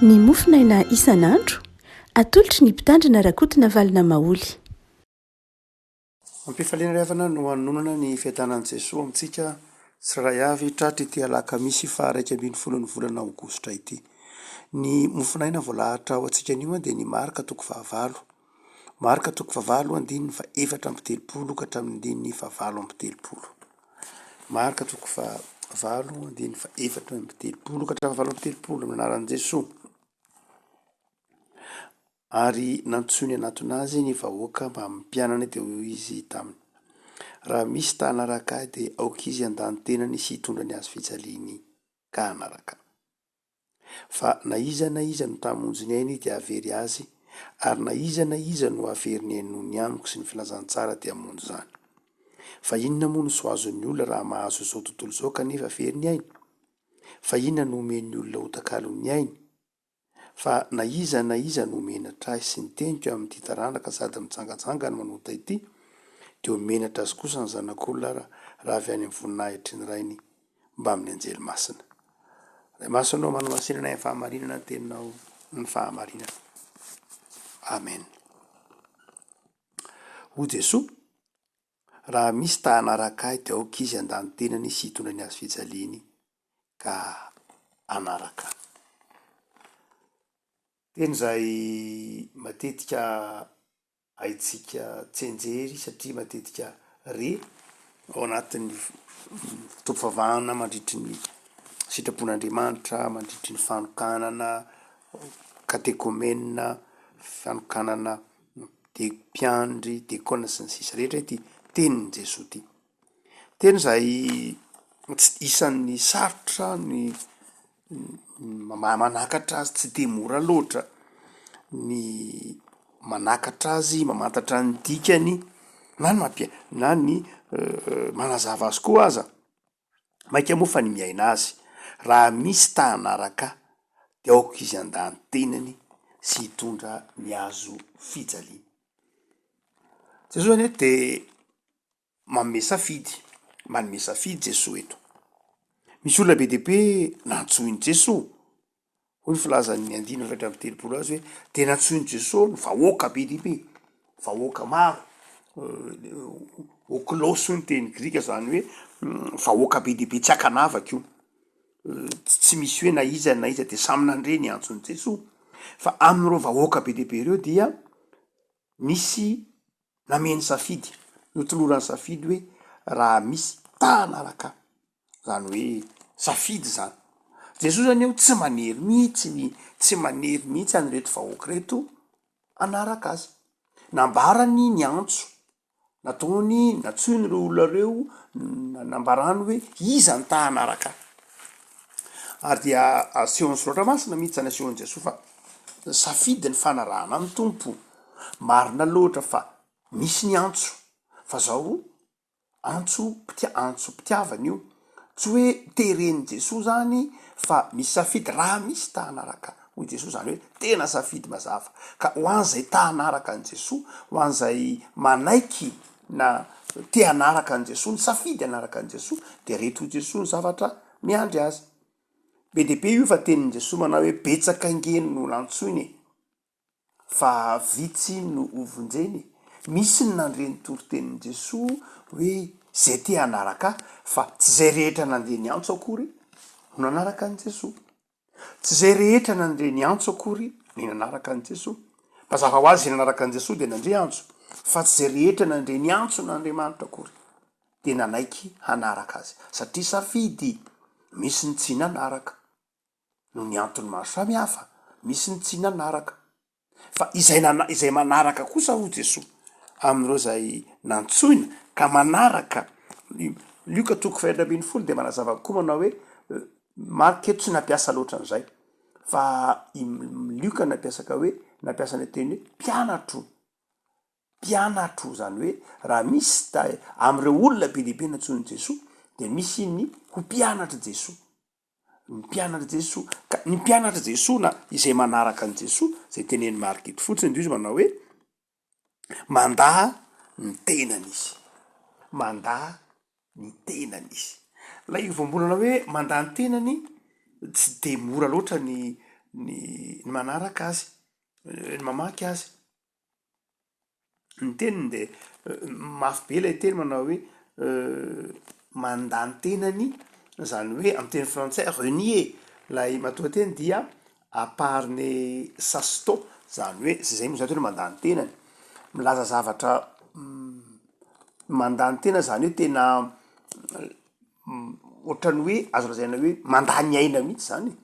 Ny mofonaina isan'andro, atolotry ny Mpitandrina Rakotonavalona Maholy. Ampifaliana ry havana no hanononana ny fiadanan'i Jesoa amintsika tsirairay avy tratry ity alakamisy faha 11 ny volana aogositra ity. Ny mofonaina voalahatra ho antsika anio dia ny Marka toko fahavalo. Marka toko fahavalo andininy faha 34 ka hatramin'ny andininy faha 38. Marka toko fahavalo andininy faha 34 ka hatramin'ny 38 amin'ny anaran'i Jesoa. Ary nantsoiny hanatona azy ny vahoaka mbamin'ny mpianany dia hoy izy taminy, Raha misy ta hanaraka ahy dia aoka izy handà ny tenany sy hitondra ny hazo fijaliany ka hanaraka ahy. Fa na iza na iza no ta hamonjy ny ainy dia hahavery azy, ary na iza na iza no hahavery ny ainy noho ny amiko sy ny filazantsara dia hamonjy izany. Fa inona moa no soa azon'ny olona raha mahazo izao tontolo izao kanefa very ny ainy? Fa inona no omen'ny olona ho takalon'ny ainy? Fa na iza na iza no menatra ahy sy ny teniko amin'ity taranaka sady mijangajanga no manota ity, dia ho menatra azy kosa ny Zanak'olona raha avy any amin'ny voninahitry ny Rainy mbamin'ny anjely masina. Ray masina ô, manamasinana ahy amin'ny fahamarinana ny teninao ny fahamarinana. Amen. Hoy Jesoa, Raha misy ta hanaraka ahy dia aoka izy handà ny tenany sy hitondra ny hazo fijaliany ka hanaraka ahy. Teny izay matetika haintsika tsianjery satria matetika re ao anatin'ny fotoam-pivavahana mandritry ny sitrapon'Andriamanitra, mandritry ny fanokanana katekomena, fanokanana de mpiandry, dekona sy ny sisa rehetra ity tenin'i Jesoa ity. Teny izay tsy isan'ny sarotra ny manakatra azy, tsy de mora loatra ny manakatra azy, mamantatra ny dikany na ny mampia- na ny manazava azy koa aza. Mainka moa fa ny miaina azy. Raha misy ta hanaraka ahy, dia aoka izy handà ny tenany sy hitondra ny hazo fijaliana. Jesoa zany eto de manome safidy, manome safidy Jesoa eto. Misy olona be dia be nantsoin'i Jesoa. Hoy ny filazan'ny andininy 34 azy hoe dia nantsoin'i Jesoa ny vahoaka be dia be, vahoaka maro, oklôs hoy ny teny grika, zany hoe vahoaka be dia be tsy ankanavaka io, tsy misy hoe na iza na iza dia samy nandre ny antson'i Jesoa, fa amin'ireo vahoaka be dia be ireo dia nisy Nameno safidy, notolorany safidy hoe raha misy ta hanaraka ahy. Zany hoe safidy zany. Jesoa zany eo tsy manery mihitsy ny, tsy manery mihitsy an'ireto vahoaka ireto hanaraka azy. Nambarany ny antso, nataony, nantsoiny ireo olona ireo, nambarany hoe iza no ta hanaraka ahy. Ary dia asehon'ny soratra masina mihitsy zany, asehon'i Jesoa fa safidy ny fanarahana ny Tompo. Marina loatra fa misy ny antso, fa zao antso mpitia- antsom-pitiavana io, tsy hoe teren'i Jesoa zany fa misy safidy raha misy ta hanaraka hoy Jesoa, zany hoe tena safidy mazava, ka ho an'izay ta hanaraka an'i Jesoa, ho an'izay manaiky na te hanaraka an'i Jesoa, nisafidy hanaraka an'i Jesoa de reto hoy Jesoa ny zavatra miandry azy. Be dia be io fa tenin'i Jesoa manao hoe betsaka ange no nantsoina e! Fa vitsy no ho vonjena e! Misy ny nandre ny toritenin'i Jesoa hoe zay te hanaraka ahy, fa tsy zay rehetra nandre ny antso akory no nanaraka an'i Jesoa. Tsy zay rehetra nandre ny antso akory ny nanaraka an'i Jesoa. Mazava ho azy zay nanaraka an'i Jesoa dia nandre antso, fa tsy zay rehetra nandre ny antson'Andriamanitra akory dia nanaiky hanaraka azy, satria safidy, misy ny tsy nanaraka. noho ny antony maro samihafa, misy ny tsy nanaraka. Fa izay nana- izay manaraka kosa hoy Jesoa, amin'ireo izay nantsoina ka manaraka, Lioka toko fahenina ambin'ny folo dia manazava koa manao hoe, Marka eto tsy nampiasa loatra an'izay, fa i Lioka nampiasa ka hoe, nampiasa ny teny hoe mpianatro, mpianatro, izany hoe raha misy ta- amin'ireo olona be dia be nantsoin'i Jesoa dia misy ny ho mpianatr'i Jesoa. Ny mpianatr'i Jesoa. Ka ny mpianatr'i Jesoa na izay manaraka an'i Jesoa, izay tenenin'i Marc eto fotsiny dia izy manao hoe, mandà ny tenany izy. Mandà ny tenany izy. Ilay voambolana hoe mandà ny tenany tsy de mora loatra ny ny ny manaraka azy, ny mamaky azy. Ny teniny de mafy be ilay teny manao hoe mandà ny tenany, zany hoe amy teny frantsay renier lay matoanteny dia aparnesasto, zany hoe zay moa zany tena hoe mandà ny tenany, milaza zavatra mandà ny tena zany hoe tena ohatran'ny hoe azo lazaina hoe mandà ny aina mihitsy zany e.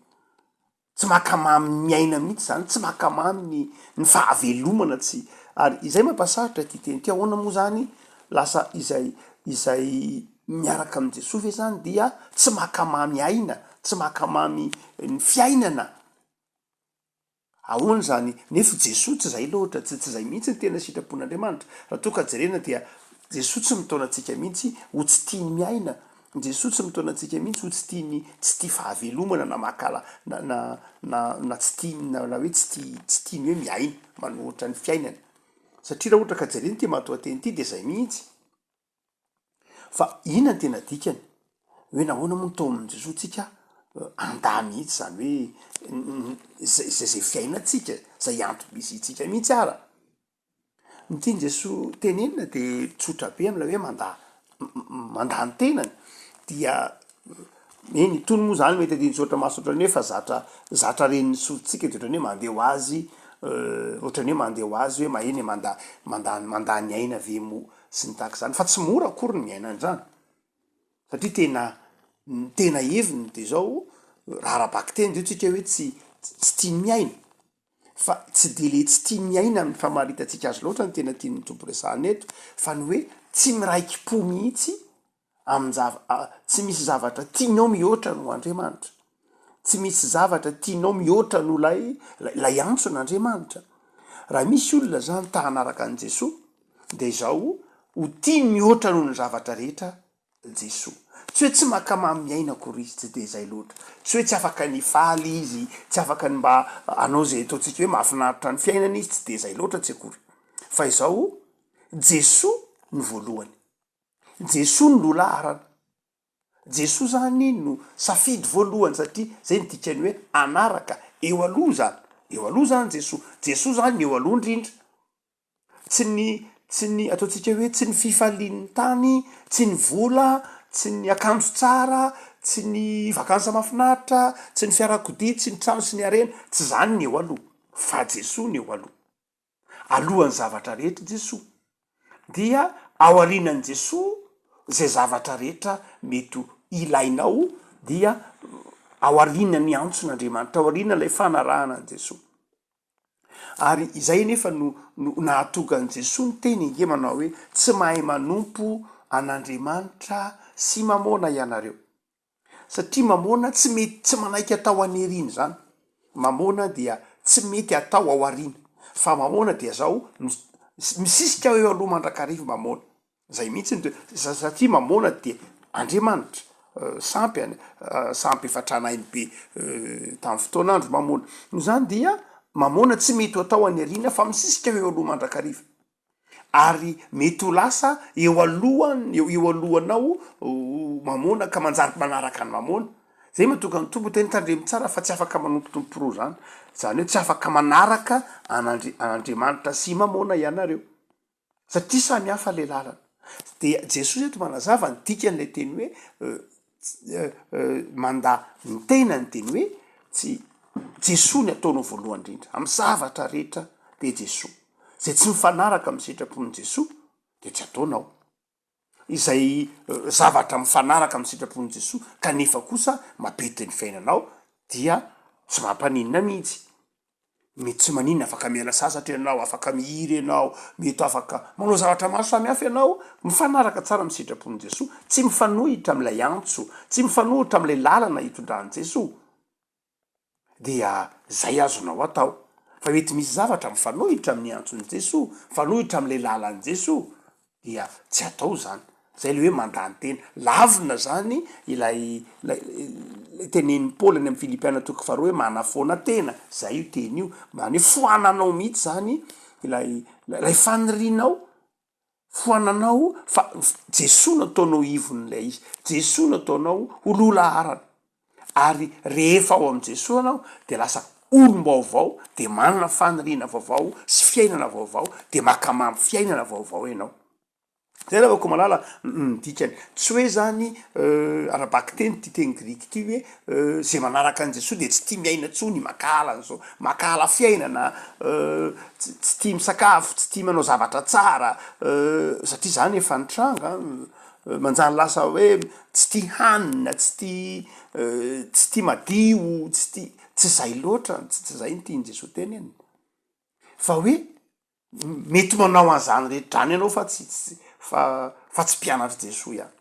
Tsy mankamamy ny aina mihitsy zany, tsy mankamamy ny ny fahavelomana tsy, ary izay mampasarotra ity teny ity, ahoana moa zany lasa izay izay miaraka amin'i Jesoa ve zany dia tsy mankamamy aina, tsy mankamamy ny fiainana? Ahoana izany? Nefa Jesoa tsy izay loatra, tsy tsy izay mihitsy ny tena sitrapon'Andriamanitra. Raha toa ka jerena dia Jesoa tsy mitaona antsika mihitsy ho tsy tia ny miaina, Jesoa tsy mitaona antsika mihitsy ho tsy tia ny tsy tia fahavelomana na mankahala na na na na tsy tia na na hoe tsy tia tsy tia ny hoe miaina, manohitra ny fiainana. Satria raha ohatra ka jerena ity matoanteny ity dia izay mihitsy. Fa inona no tena dikany? Hoe nahoana moa no taomin'i Jesoa tsika handà mihitsy izany hoe izay izay fiainantsika, izay antom-pisiantsika mihitsy ara. Ny tian'i Jesoa tenenina de tsotra be am'lay hoe mandà mandà ny tenany dia eny itony moa zany mety andinin-tsoratra masina ohatran'ny hoe efa zatra zatra ren'ny sofintsika de ohatran'ny hoe mandeha ho azy ohatran'ny hoe mandeha ho azy hoe maheno e mandà mandà mandà ny aina ve moa sy ny tahaka izany fa tsy mora akory ny miaina an'izany satria tena ny tena heviny de zao raha ara-bakiteny zao tsika hoe tsy tsy tia ny miaina Fa tsy dia le tsy tia miaina amin'ny famaritantsika azy loatra no tena tian'ny Tompo resahana eto fa ny hoe tsy miraiki-po mihitsy amin-java- tsy misy zavatra tianao mihoatra noho Andriamanitra. Tsy misy zavatra tianao mihoatra noho ilay ilay antson'Andriamanitra. Raha misy olona zany ta hanaraka an'i Jesoa dia izao ho tiany mihoatra noho ny zavatra rehetra Jesoa. Tsy hoe tsy mankamamy ny aina akory izy, tsy dia izay loatra. Tsy hoe tsy afaka ny hifaly izy, tsy afaka ny mba hanao izay ataontsika hoe mahafinaritra ny fiainana izy, tsy dia izay loatra tsy akory. Fa izao, Jesoa no voalohany. Jesoa no loha laharana. Jesoa izany no safidy voalohany satria izay no dikan'ny hoe hanaraka, eo aloha izany. Eo aloha izany Jesoa. Jesoa izany no eo aloha indrindra. Tsy ny, tsy ny, ataontsika hoe tsy ny fifalian'ny tany, tsy ny vola, tsy ny akanjo tsara, tsy ny vacances mahafinaritra, tsy ny fiarakodia, tsy ny trano sy ny harena, tsy zany ny eo aloha, fa Jesoa ny eo aloha. Alohan'ny zavatra rehetra Jesoa. Dia ao aorianan'i Jesoa izay zavatra rehetra mety ho ilainao dia ao aorianan'ny antson'Andriamanitra, ao aorianan'ilay fanarahana an'i Jesoa. Ary izay anefa no no nahatonga an'i Jesoa niteny ange manao hoe, tsy mahay manompo an'Andriamanitra sy Mamôna ianareo. Satria Mamôna tsy mety tsy manaiky atao any aoriana izany. Mamôna dia tsy mety atao ao aoriana. Fa Mamôna dia zao, misisika eo aloha mandrakariva Mamôna. Zay mihitsy ny toe, satria Mamôna dia Andriamanitra, sampy an, sampy efa tranainy be tamin'ny fotoan'andro Mamôna. Noho izany dia Mamôna tsy mety ho atao any aoriana fa misisika eo aloha mandrakariva. Ary mety ho lasa eo alohan, eo eo alohanao Mamôna ka manjary manaraka an'i Mamôna. Zay mahatonga ny Tompo miteny tandremo tsara fa tsy afaka manompo tompo roa zany. Zany hoe tsy afaka manaraka an'Andri- an'Andriamanitra sy Mamôna ianareo. Satria samy hafa le lalana. Dia Jesoa eto manazava ny dikan'ilay teny hoe mandà ny tenany dia ny hoe tsy Jesoa ny ataonao voalohany indrindra amin'ny zavatra rehetra dia Jesoa. Izay tsy mifanaraka amin'ny sitrapon'i Jesoa dia tsy ataonao. Izay zavatra mifanaraka amin'ny sitrapon'i Jesoa kanefa kosa mampety ny fiainanao dia tsy mampaninona mihitsy. Mety tsy maninona, afaka miala sasatra ianao, afaka mihira ianao, mety afaka manao zavatra maro samihafa ianao, mifanaraka tsara amin'ny sitrapon'i Jesoa, tsy mifanohitra amin'ilay antso, tsy mifanohitra amin'ilay lalana itondran'i Jesoa, dia zay azonao atao. Fa mety misy zavatra mifanohitra amin'ny antson'i Jesoa, mifanohitra amin'ilay lalan'i Jesoa, dia tsy atao izany. Zay le hoe mandà ny tena. Lavina zany ilay ilay ilay tenenin'i Paoly any amin'ny Filipiana toko faharoa hoe manafoana tena. Zay io teny io. Izany hoe foananao mihitsy zany ilay ilay fanirianao, foananao fa Jesoa no ataonao ivon'ilay izy. Jesoa no ataonao ho loha laharana. Ary rehefa ao amin'i Jesoa ianao dia lasa. olom-baovao de manana faniriana vaovao sy fiainana vaovao de mankamamy fiainana vaovao ianao. Zay ravako malala ny dikany. Tsy hoe zany ara-bakiteny ity teny grika ity hoe zay manaraka an'i Jesoa dia tsy tia miaina intsony, mankahala an'izao, mankahala fiainana, tsy tia misakafo, tsy tia manao zavatra tsara, satria zany efa nitranga an, manjary lasa hoe tsy tia hanina, tsy tia tsy tia madio, tsy tia, tsy zay loatra, tsy zay no tian'i Jesoa tenenina fa hoe Mety manao an'izany rehetra izany ianao fa tsy tsy fa fa tsy mpianatr'i Jesoa ihany.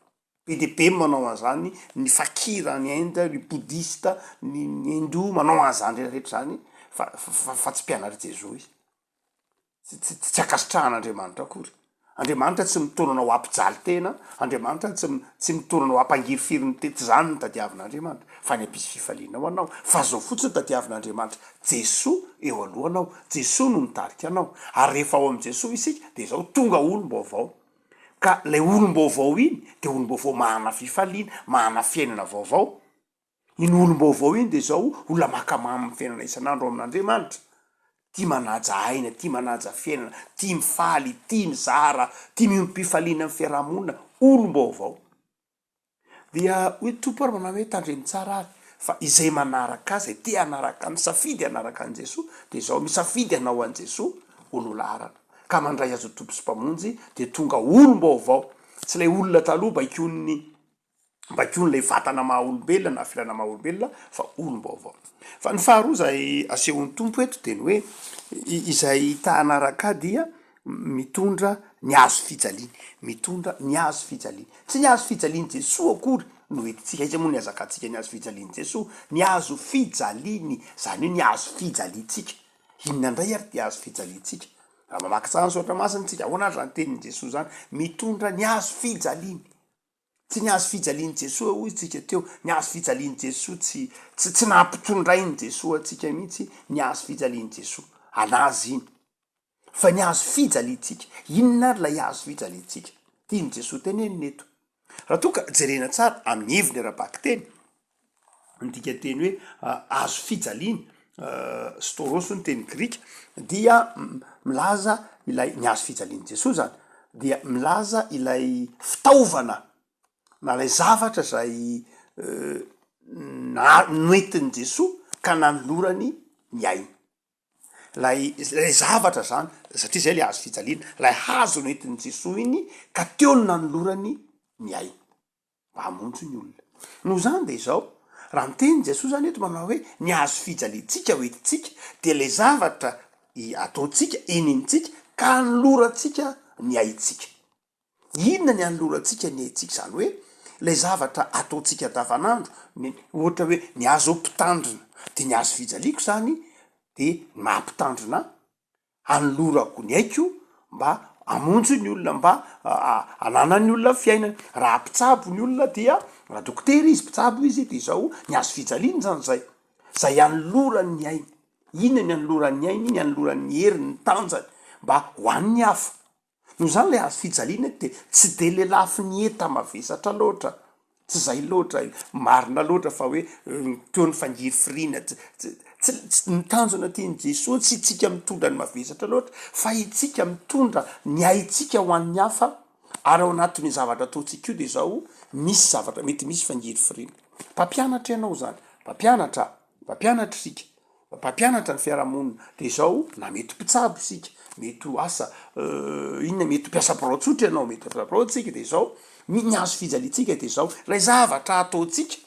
Be dia be ny manao an'izany, ny fakir any Inde, ny boudhiste, ny ny hindou manao an'izany rehetra rehetra izany fa fa fa tsy mpianatr'i Jesoa izy. Tsy tsy tsy ankasitrahan'Andriamanitra akory. Andriamanitra tsy mitaona anao hampijaly tena, Andriamanitra tsy tsy mitaona anao hampangirifiry ny tena, tsy izany no tadiavin'Andriamanitra, fa ny hampisy fifaliana ho anao, fa izao fotsiny no tadiavin'Andriamanitra, Jesoa eo alohanao, Jesoa no mitarika anao, ary rehefa ao amin'i Jesoa isika dia izao tonga olom-baovao, ka ilay olom-baovao iny dia olom-baovao manana fifaliana, manana fiainana vaovao, Iny olom-baovao iny dia izao, olona mankamamy ny fiainana isan'andro ao amin'Andriamanitra, tia manaja aina, tia manaja fiainana, tia mifaly, tia mizara, tia miombom-pifaliana amin'ny fiaraha-monina, olom-baovao. Dia hoy ny Tompo ary manao hoe, tandremo tsara ary, fa izay manaraka Azy, izay te hanaraka, misafidy hanaraka an'i Jesoa, dia izao, misafidy hanao an'i Jesoa ho lohalaharana, ka mandray Azy ho Tompo sy Mpamonjy, dia tonga olom-baovao, tsy ilay olona taloha baikoin'ny Baikoiny ilay vatana maha olombelona na filana maha olombelona fa olom-baovao. Fa ny faharoa izay asehon'ny Tompo eto dia ny hoe izay ta hanaraka ahy dia mitondra ny hazo fijaliany, mitondra ny hazo fijaliany. Tsy ny hazo fijalian'i Jesoa akory no entintsika, aiza moa no hihazakantsika ny hazo fijalian'i Jesoa? Ny hazo fijaliany, izany hoe ny hazo fijaliantsika. Inona indray ary ity hazo fijaliantsika? Raha mamaky tsara ny soratra masina isika, ahoana ary izany tenin'i Jesoa izany? Mitondra ny hazo fijaliany. Tsy ny hazo fijalian'i Jesoa hoy tsika teo, ny hazo fijalian'i Jesoa tsy tsy tsy nampitondrain'i Jesoa antsika mihitsy ny hazo fijalian'i Jesoa, an'azy iny. Fa ny hazo fijaliantsika, inona ary ilay hazo fijaliantsika? Tian'i Jesoa tenenina eto. Raha toa ka jerena tsara amin'ny heviny ara-bakiteny, ny dikanteny hoe hazo fijaliana, stauros hoy ny teny grika, dia milaza ilay, ny hazo fijalian'i Jesoa zany, dia milaza ilay fitaovana na ilay zavatra zay na- noentin'i Jesoa ka nanolorany ny ainy. Lay lay zavatra zany, satria zay le hazo fijaliana, lay hazo noentin'i Jesoa iny ka teo no nanolorany ny ainy. mba hamonjy ny olona. Noho izany dia izao, raha miteny Jesoa izany eto manao hoe ny hazo fijaliantsika ho entintsika dia ilay zavatra ataontsika, enintsika ka anolorantsika ny aintsika. Inona ny anolorantsika ny aintsika? Izany hoe ilay zavatra ataontsika andavanandro, ny ohatra hoe ny hazo mpitandrina, dia ny hazo fijaliako izany dia ny maha mpitandrina ahy, Anolorako ny aiko mba hamonjy ny olona, mba hananan'ny olona fiainana. Raha mpitsabo ny olona dia, raha dokotera izy, mpitsabo izy dia izao, ny hazo fijaliana izany izay, izay anolorany ny ainy. Inona ny anolorany ny ainy? Ny anolorany ny heriny, ny tanjany mba ho an'ny hafa. Noho izany ilay hazo fijaliana eto dia tsy dia ilay lafiny enta-mavesatra loatra, tsy izay loatra, marina loatra fa hoe teo ny fangirifiriana, tsy tsy tsy ny tanjona tian'i Jesoa tsy itsika mitondra ny mavesatra loatra fa itsika mitondra ny aintsika ho an'ny hafa ary ao anatin'io zavatra ataontsika io dia izao misy zavatra mety misy fangirifiriana. Mpampianatra ianao izany, mpampianatra, mpampianatra isika, Mpampianatra ny fiarahamonina de izao na mety mpitsabo isika, mety ho asa inona, mety ho mpiasa birao tsotra ianao, mety mpiasa birao tsika de izao, ny ny hazo fijaliantsika de izao, ilay zavatra ataontsika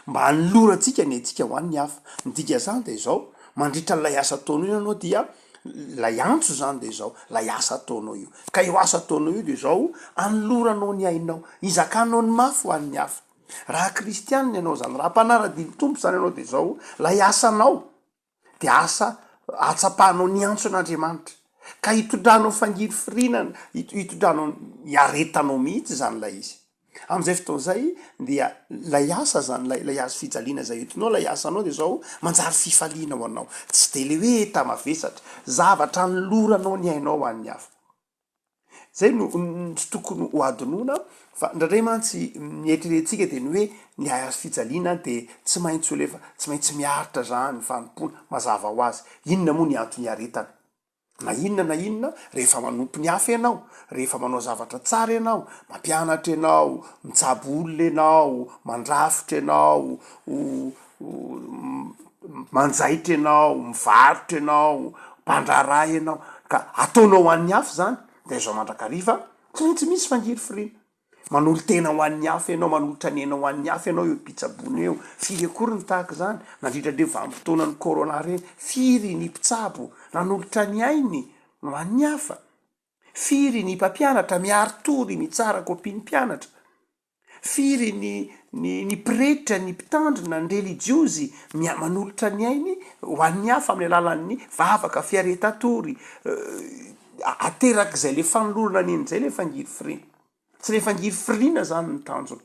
mba hanolorantsika ny aintsika ho an'ny hafa, ny dikan'izany de izao, mandritra an'ilay asa ataonao io ianao dia ilay antso izany de izao, ilay asa ataonao io, ka io asa ataonao io de izao, anoloranao ny ainao, izakanao ny mafy ho an'ny hafa. Raha kristianina ianao zany, raha mpanara-dia ny Tompo zany ianao de zao, lay asanao de asa ahatsapanao ny antson'Andriamanitra, ka hitondranao fangirifirinana, hitondranao, hiaretanao mihitsy zany lay izy. Am'zay fotoana zay dia lay asa zany, lay lay hazo fijaliana zay entinao, lay asanao de zao, manjary fifaliana ho anao, tsy de le hoe enta-mavesatra, zavatra anoloranao ny ainao ho an'ny hafa. Zay no tsy tokony ho adinoina fa indraindray mantsy ny eritreretintsika dia ny hoe ny hazo fijaliana de tsy maintsy ho lefa, tsy maintsy miaritra zany ny fanompoana, mazava ho azy. Inona moa ny antony iaretana? Na inona na inona, rehefa manompo ny hafa ianao, rehefa manao zavatra tsara ianao, mampianatra ianao, mitsabo olona ianao, mandrafitra ianao, manjaitra ianao, mivarotra ianao, mpandraharaha ianao, ka ataonao ho an'ny hafa izany, dia izao mandrakariva, tsy maintsy misy fangirifiriana. Manolo-tena ho an'ny hafa ianao, manolotra ny ainao ho an'ny hafa ianao eo am-pitsaboana eo. Firy akory ny tahaka izany? Nandritra ireny vanim-potoanan'ny corona ireny, firy ny mpitsabo nanolotra ny ainy ho an'ny hafa? Firy ny mpampianatra miari-tory mitsara kopian'ny mpianatra? Firy ny ny ny pretra, ny mpitandrina, ny relijiozy mia- manolotra ny ainy ho an'ny hafa amin'ny alalan'ny vavaka, fiaretan-tory, aterak'izay le fanolorana ny ainy zay le fangirifiriana. Tsy le fangirifiriana zany ny tanjona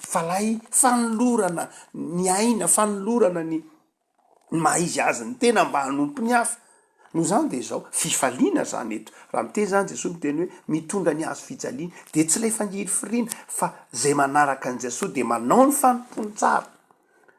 fa lay fanolorana ny aina, fanolorana ny ny maha izy azy ny tena mba hanompo ny hafa. Noho izany dia izao, fifaliana izany eto. Raha miteny izany Jesoa miteny hoe mitondra ny hazo fijaliana dia tsy ilay fangirifiriana fa izay manaraka an'i Jesoa dia manao ny fanompoany tsara.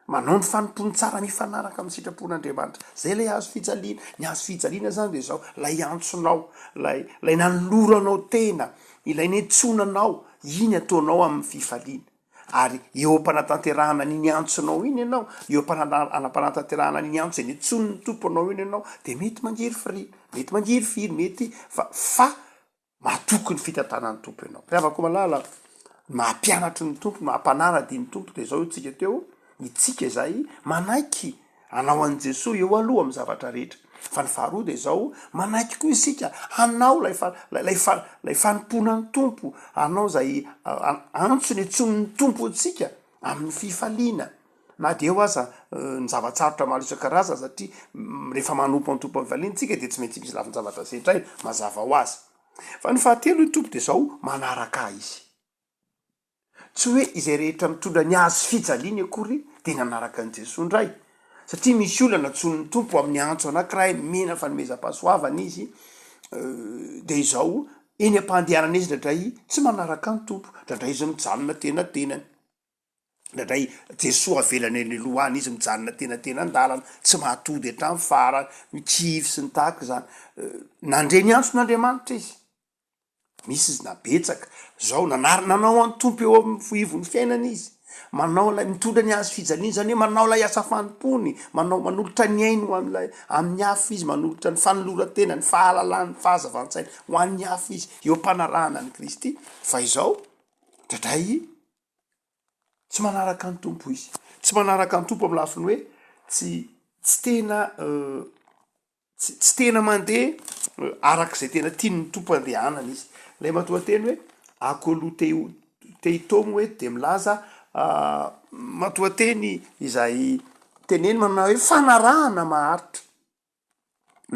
Manao ny fanompoany tsara mifanaraka amin'ny sitrapon'Andriamanitra. Izay ilay hazo fijaliana. Ny hazo fijaliana izany dia izao, ilay antsonao, ilay ilay nanoloranao tena, ilay niantsoana anao, iny ataonao amin'ny fifaliana. Ary eo am-panatanterahana an'iny antsonao iny ianao, eo am-panatanterahana an'iny antso izay niantsoan'ny Tompo anao iny ianao, dia mety mangirifiry, mety mangirifiry, mety fa fa matoky ny fitantanan'ny Tompo ianao. Ry havako malala, ny maha mpianatry ny Tompo, ny maha mpanara-dia ny Tompo dia izao isika teo, itsika izay manaiky hanao an'i Jesoa eo aloha amin'ny zavatra rehetra. Fa ny faharoa dia izao, manaiky koa isika hanao ilay fa- ilay fa- ilay fanompoana ny Tompo, hanao izay antso niantsoan'ny Tompo antsika amin'ny fifaliana, na dia eo aza ny zava-tsarotra maro isan-karazany, satria rehefa manompo an'ny Tompo amin'ny fifaliana isika dia tsy maintsy misy lafin-javatra setraina, mazava ho azy. Fa ny fahatelo hoy ny Tompo dia izao, manaraka Ahy izy. Tsy hoe izay rehetra mitondra ny hazo fijaliany akory dia nanaraka an'i Jesoa indray, satria misy olona nantsoin'ny Tompo amin'ny antso anankiray, nomena fanomezam-pahasoavana izy, dia izao eny am-pandehanana izy indraindray tsy manaraka ny Tompo, indraindray izy mijanona tenatenany, indraindray Jesoa avelany eny aloha any izy mijanona tenatena an-dalana, tsy mahatody hatramin'ny farany, mikivy sy ny tahaka izany. Nandre ny antson'Andriamanitra izy. Misy izy na betsaka zao nanary nanao an'i Tompo eo amin'ny ivon'ny fiainana izy, manao ilay mitondra ny hazo fijaliana izany hoe manao ilay asa fanompoany, manao manolotra ny ainy ho amin'ilay amin'ny hafa izy, manolotra ny fanoloran-tena, ny fahalalany, ny fahazavan-tsaina ho an'ny hafa izy eo am-panarahana an'i Kristy. Fa izao indraindray tsy manaraka ny Tompo izy, tsy manaraka ny Tompo amin'ny lafiny hoe tsy tsy tena Tsy tsy tena mandeha araka izay tena tian'ny Tompo andehanana izy. Ilay matoanteny hoe akoloteo teitomo hoe dia milaza matoanteny izay teneny manao hoe fanarahana maharitra.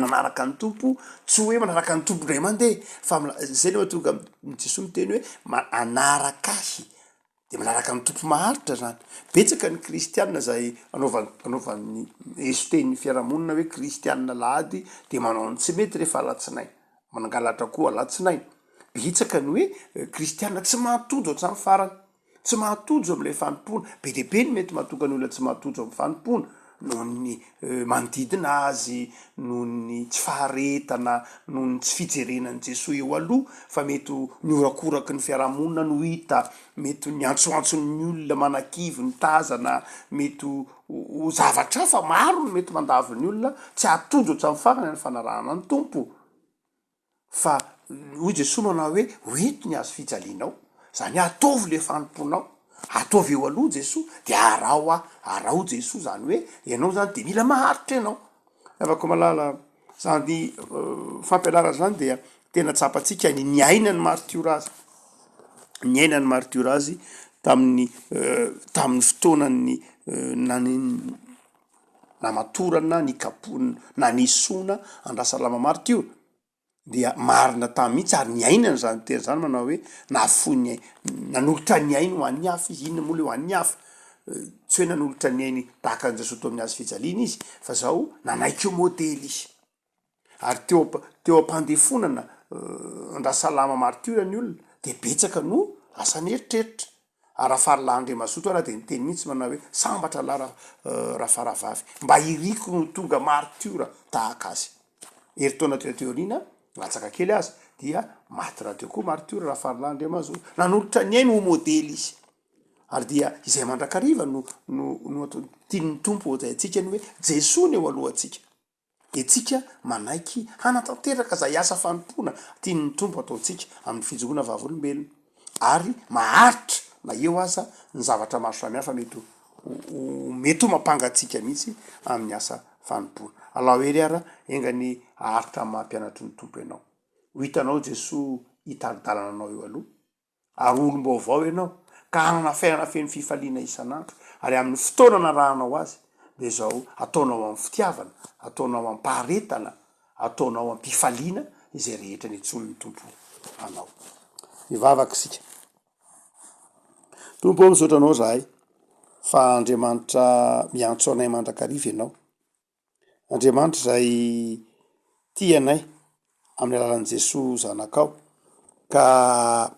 Manaraka ny Tompo, tsy hoe manaraka ny Tompo indray mandeha fa mila- zay no mahatonga Jesoa miteny hoe ma- hanaraka ahy. De manaraka ny Tompo maharitra zany. Betsaka ny kristiana zay anaovany anaovan'ny eso-tenin'ny fiarahamonina hoe kristiana alahady de manao ny tsy mety rehefa alatsinainy, mangalatra koa alatsinainy. Betsaka ny hoe kristiana tsy mahatojo hatramin'ny farany, tsy mahatojo am'lay fanompoana. Be dia be ny mety mahatonga ny olona tsy mahatojo amin'ny fanompoana noho ny manodidina azy, noho ny tsy faharetana, noho ny tsy fijerena an'i Jesoa eo aloha, fa mety ho ny horakoraky ny fiarahamonina no hita, mety ho ny antsoantson'ny olona manakivy ny tazana, mety ho ho zavatra hafa maro no mety mandavo ny olona tsy hahatojo hatramin'ny farany ny fanarahana ny Tompo. Fa hoy Jesoa manao hoe, hoento ny hazo fijalianao, zany hoe ataovy le fanompoanao, ataovy eo aloha Jesoa de araho aho, araho Jesoa, zany hoe ianao zany de mila maharitra ianao. Havako malala, zany fampianarana zany dia tena tsapantsika ny niainan'ny maritiora azy, niainan'ny maritiora azy tamin'ny tamin'ny fotoanan'ny nani- namatorana, nikapohana, nanesoana an-dRasalama maritiora dia marina tany mihitsy ary niainany zany teny zany manao hoe nahafoy ny ainy, nanolotra ny ainy ho an'ny hafa izy, inona moa le ho an'ny hafa? Tsy hoe nanolotra ny ainy tahaka an'i Jesoa teo amin'ny hazo fijaliana izy fa zao nanaiky ho modely izy ary teo am- teo am-pandefonana an-dRasalama maritiora ny olona de betsaka no lasa nieritreritra. Ary Rafaralahy Andriamazoto ara dia niteny mihitsy manao hoe, sambatra lahy Rafaravavy, mba iriko no tonga martiora tahaka azy. Herintaona teo aty aoriana, latsaka kely aza, dia maty rahateo koa martiora Rafaralahy Andriamazoto. Nanolotra ny ainy ho modely izy. Ary dia izay mandrakariva no no no atao tian'ny Tompo hotahintsika ny hoe Jesoa no eo alohantsika. Etsika manaiky hanatanteraka izay asa fanompoana tian'ny Tompo ataontsika amin'ny fijoroana vavolombelona, ary maharitra na eo aza ny zavatra maro samihafa mety ho mety ho mampangatsiaka mihitsy amin'ny asa fanompoana. Alao hery ara, enga anie haharitra amin'ny maha mpianatry ny Tompo ianao. Ho hitanao Jesoa hitari-dalana anao eo aloha. ary ho olom-baovao ianao ka hanana fiainana feno fifaliana isan'andro, ary amin'ny fotoana anarahanao azy dia izao ataonao amin'ny fitiavana, ataonao am-paharetana, ataonao am-pifaliana izay rehetra nitsonin'ny Tompo anao. Hivavaka isika. Tompo ô, misaotra Anao izahay fa Andriamanitra miantso anay mandrakariva Ianao. Andriamanitra izay tia anay amin'ny alalan'i Jesoa Zanakao ka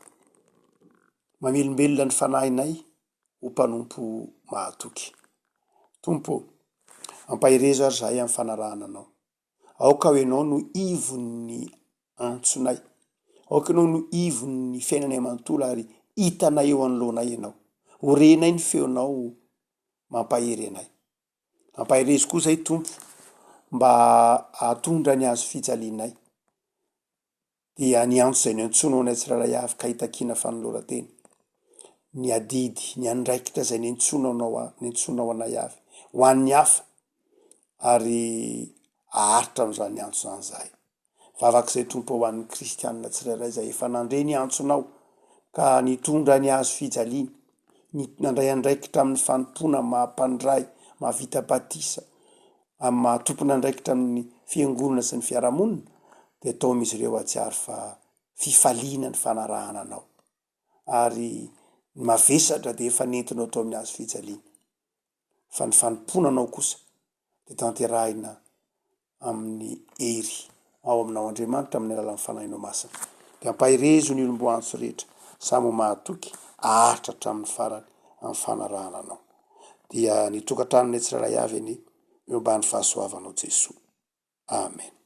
mamelombelona ny fanahinay ho mpanompo mahatoky. Tompo ô, ampaherezo ary izahay amin'ny fanarahana Anao. Aoka ho Ianao no ivon'ny antsonay. Aoka Ianao no ivon'ny fiainanay manontolo ary hitanay eo anoloanay Ianao. Ho renay ny feonao mampahery anay. Ampaherezo koa zay Tompo mba hahatondra ny hazo fijalianay, dia ny antso izay niantsoanao anay tsirairay avy ka hitakiana fanoloran-tena, ny adidy, ny andraikitra izay niantsoanao anao niantsoanao anay avy ho an'ny hafa ary haharitra amin'izany antso izany izahay. Vavak'izay Tompo ho an'ny kristianina tsirairay izay efa nandre ny antsonao ka nitondra ny hazo fijaliana, ny nandray andraikitra amin'ny fanompoana maha mpandray, mahavita batisa, amin'ny maha tompon'andraikitra amin'ny fiangonana sy ny fiarahamonina dia taomy izy ireo hahatsiaro fa fifaliana ny fanarahana anao ary ny mavesatra dia efa nentinao tao amin'ny hazo fijaliana. fa ny fanompoana anao kosa dia tanterahina amin'ny hery ao aminao Andriamanitra amin'ny alalan'ny Fanahinao Masina. Dia ampaherezo ny olom-boantso rehetra samy ho mahatoky haharitra hatramin'ny farany amin'ny fanarahana anao. Dia ny tokantranonay tsirairay avy anie eo ambany fahasoavanao Jesoa. Amen.